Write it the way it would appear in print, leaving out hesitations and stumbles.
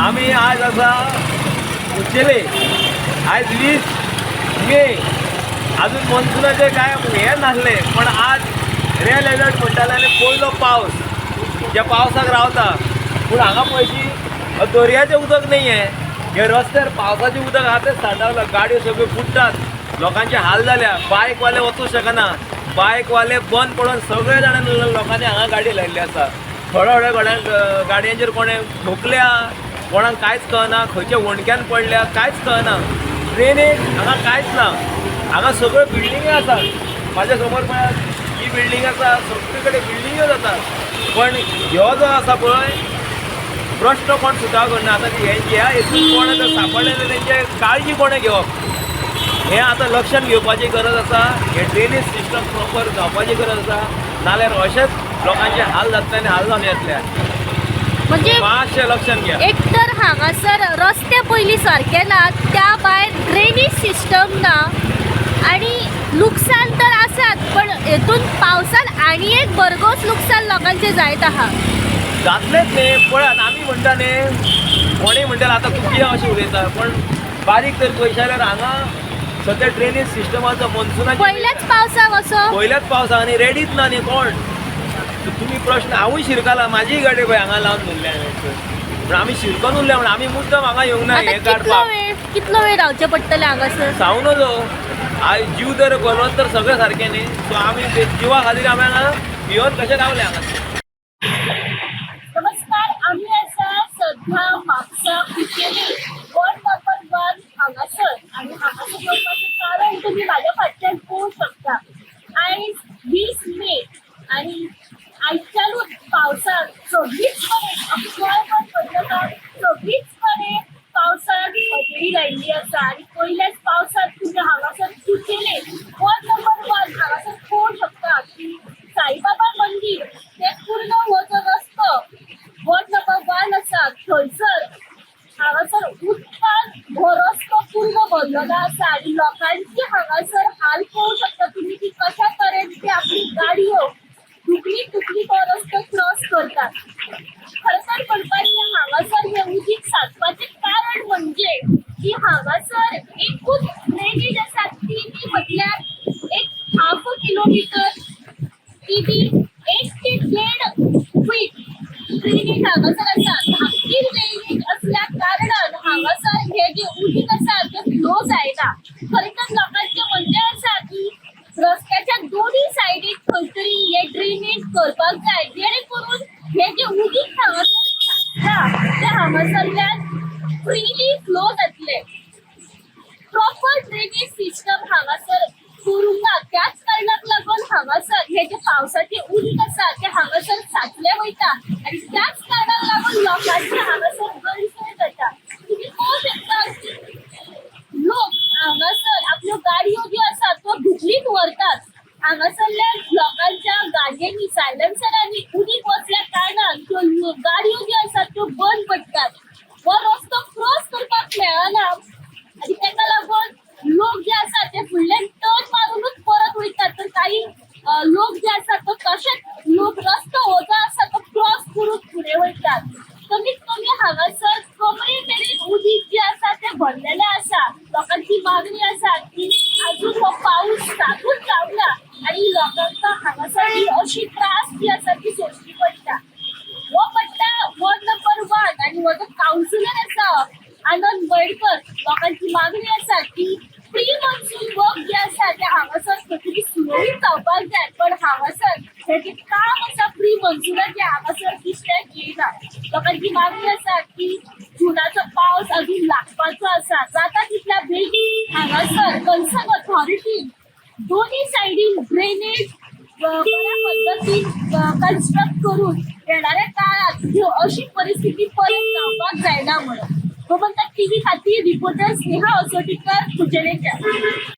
आमी आज आसा कुचेले. आयज 20 मे. अजून मॉन्सुनाचें काय हें नासलें, पण आज रेड अलर्ट म्हणटाले आनी पयलो पावस ज्या पावसाक रावता. पूण हांगा पळयशी दर्याचें उदक न्ही हें, हे रस्त्यार पावसाचें उदक आहा तें सांठावलां. गाडयो सगळ्यो बुडटात, लोकांचे हाल जाल्या. बायकवाले वचूंक शकना. बायकवाले बंद पडून सगळे जाणां लोकांनी हांगा गाडी लायिल्ली आसा. थोड्या थोड्या गाडयांक गाडयांचेर कोणें ठोकल्या, कोणाक कांयच कळना, खंयच्या वणक्यान पडल्या कांयच कळना. ड्रेनेज हांगा कांयच ना. हांगा सगळ्यो बिल्डिंगी आसात. म्हाज्या समोर पळयात, ही बिल्डींग आसा, सगळे कडेन बिल्डिंग्योच आसात. पण ह्यो जो आसा पळय प्रश्न, कोण सुटावो करना. आतां हे ह्या हेतून कोण आतां सांपडले जाल्यार तेंचे काळजी कोणें घेवप, हें आतां लक्षात घेवपाची गरज आसा. हे ड्रेनेज सिस्टम प्रॉपर जावपाची गरज आसा, नाल्यार अशेंच लोकांचे हाल जातले आनी हाल जावन येतले. म्हणजे मातशें लक्षात घ्या. एक तर हांगासर रस्ते पयलीं सारके ना, त्या भायर ड्रेनेज सिस्टम ना आणि लुकसाण तर आसात, पण हेतून पावसान आनी एक भरघोस लुकसाण लोकांचें जायत आहा. जातलेच न्ही. पळयात, आमी म्हणटा न्ही, कोणूय म्हणटाले आतां तूं कितें अशें उलयता, पण बारीक तर पयशे जाल्यार हांगा सद्या ड्रेनेज सिस्टमाचो मॉन्सुनाची पयल्याच पावसाक असो पयल्याच पावसाक आनी रेडीच ना न्ही कोण. तुमी प्रश्न, हांवूय शिरकाला. म्हाजीय गाडी पळय हांगा लावन दवरल्या हांवें. पूण आमी शिरकोन उरल्या म्हण आमी मुद्दम हांगा येवंक ना आतां हें कितलो काडपाक. वेळ, कितलो वेळ रावचें पडटलें हांगासर? सांगू नजो. आयज जीव तर बरो तर सगळें सारकें न्ही. सो आमी ते जिवा खातीर आमी हांगा भियोन कशें रावले हांगा. नमस्कार, आमी आसा सध्या म्हापसा कुचेली वॉर्ड नंबर 1 हांगासर आनी हांगासर येवपाचें कारण तुमी म्हाज्या फाटल्यान पळोवंक शकता. आयज 20 मे आनी आयच्यानूच पावसान सगळीच कडेन, गोंयभर पडटना सगळीच कडेन पावसान हजेरी लायिल्ली आसा. आनी पयल्याच पावसात तुमी हांगासर कुचेले वॉर्ड नंबर 1 हांगासर पळोवंक शकता की साईबाबा मंदीर ते पूर्ण हो जो रस्तो वॉर्ड नंबर 1 आसा, थंयसर हांगासर उदकान हो रस्तो पूर्ण भरलेलो आसा. आनी लोकांची हांगासर हाल पळोवंक शकता तुमी की कशा तरेन ते आपली गाडयो धुकलीत धुकलीत हो रस्तो क्रॉस करतात. खरें तर म्हणपाचें, हांगासर हें उदीक साचपाचें कारण म्हणजे की हांगासर एकूच ड्रेनेज आसा, ती बी म्हटल्यार एक हाफ अ किलोमिटर, ती बी 1 ते 1.5 फीट ड्रेनेज हांगासर आसा. धाकटी ड्रेनेज असल्या कारणान हांगासर हे जे उदीक आसा तें फ्लो जायना. खरें तर लोकांचें म्हणणें आसा की रस्त्याच्या दोनूय सायडीक खंय तरी हे ड्रेनेज करपाक जाय, जेणे करून हे जे उदीक हांगासर साचता तें हांगासरल्यान फ्रिली फ्लो जातलें. प्रॉपर ड्रेनेज सिस्टम हांगासर करूंक ना. त्याच कारणाक लागून हांगासर हे जे पावसाचें उदीक आसा तें हांगासर साचलें वयता आनी त्याच कारणाक लागून लोकांचे हांगासर गैरसोय जाता. तुमी पळोवंक शकता की लोक हांगासर आपल्यो गाडयो ज्यो आसात त्यो धुकलीत व्हरतात. हांगासरल्या लोकांच्या गाडयांनी, सायलन्सरांनी उदीक वचल्या कारणान त्यो गाडयो ज्यो आसात त्यो बंद पडटात. हो रस्तो क्रॉस करपाक मेळना आनी ताका लागून लोक जे आसात ते फुडल्यान टर्न मारुनूच परत वयतात, तर काही लोक जे आसात तो तशेंच लोक रस्तो हो जो आसा तो क्रॉस करून फुडें वयतात. कमीत कमी हांगासर कमरे मेरेन उदीक जें आसा तें भरलेलें आसा. लोकांची मागणी आसा की अजून हो पावस साकूच जावना आनी लोकांक हांगासर ही अशी त्रास जी आसा ती सोंसची पडटा. हो पडटा वॉर्ड नंबर 1 आनी हो जो कावन्सिलर आसा आनंद बडकर, लोकांची मागणी आसा की प्री मॉन्सून वर्क जे आसा ते हांगासर खंय तरी सुरळीत जावपाक जाय, पण हांगासर हे जे काम आसा प्री मॉन्सुनाचें हांगासर दिश्ट्याक येयना. लोकांची मागणी आसा की जुनाचो पावस अजून लागपाचो आसा, जाता तितल्या बेगीन हांगासर कन्सर्न ऑथॉरिटीन दोन्ही सायडीन ड्रेनेज बऱ्या पद्दतीन कन्स्ट्रक्ट करून येणाऱ्या काळात ह्यो अशी परिस्थिती परत जावपाक जायना म्हणून. गोमंतक टीव्ही खातीर रिपोर्टर स्नेहा असोटीकर, कुचेलेच्या.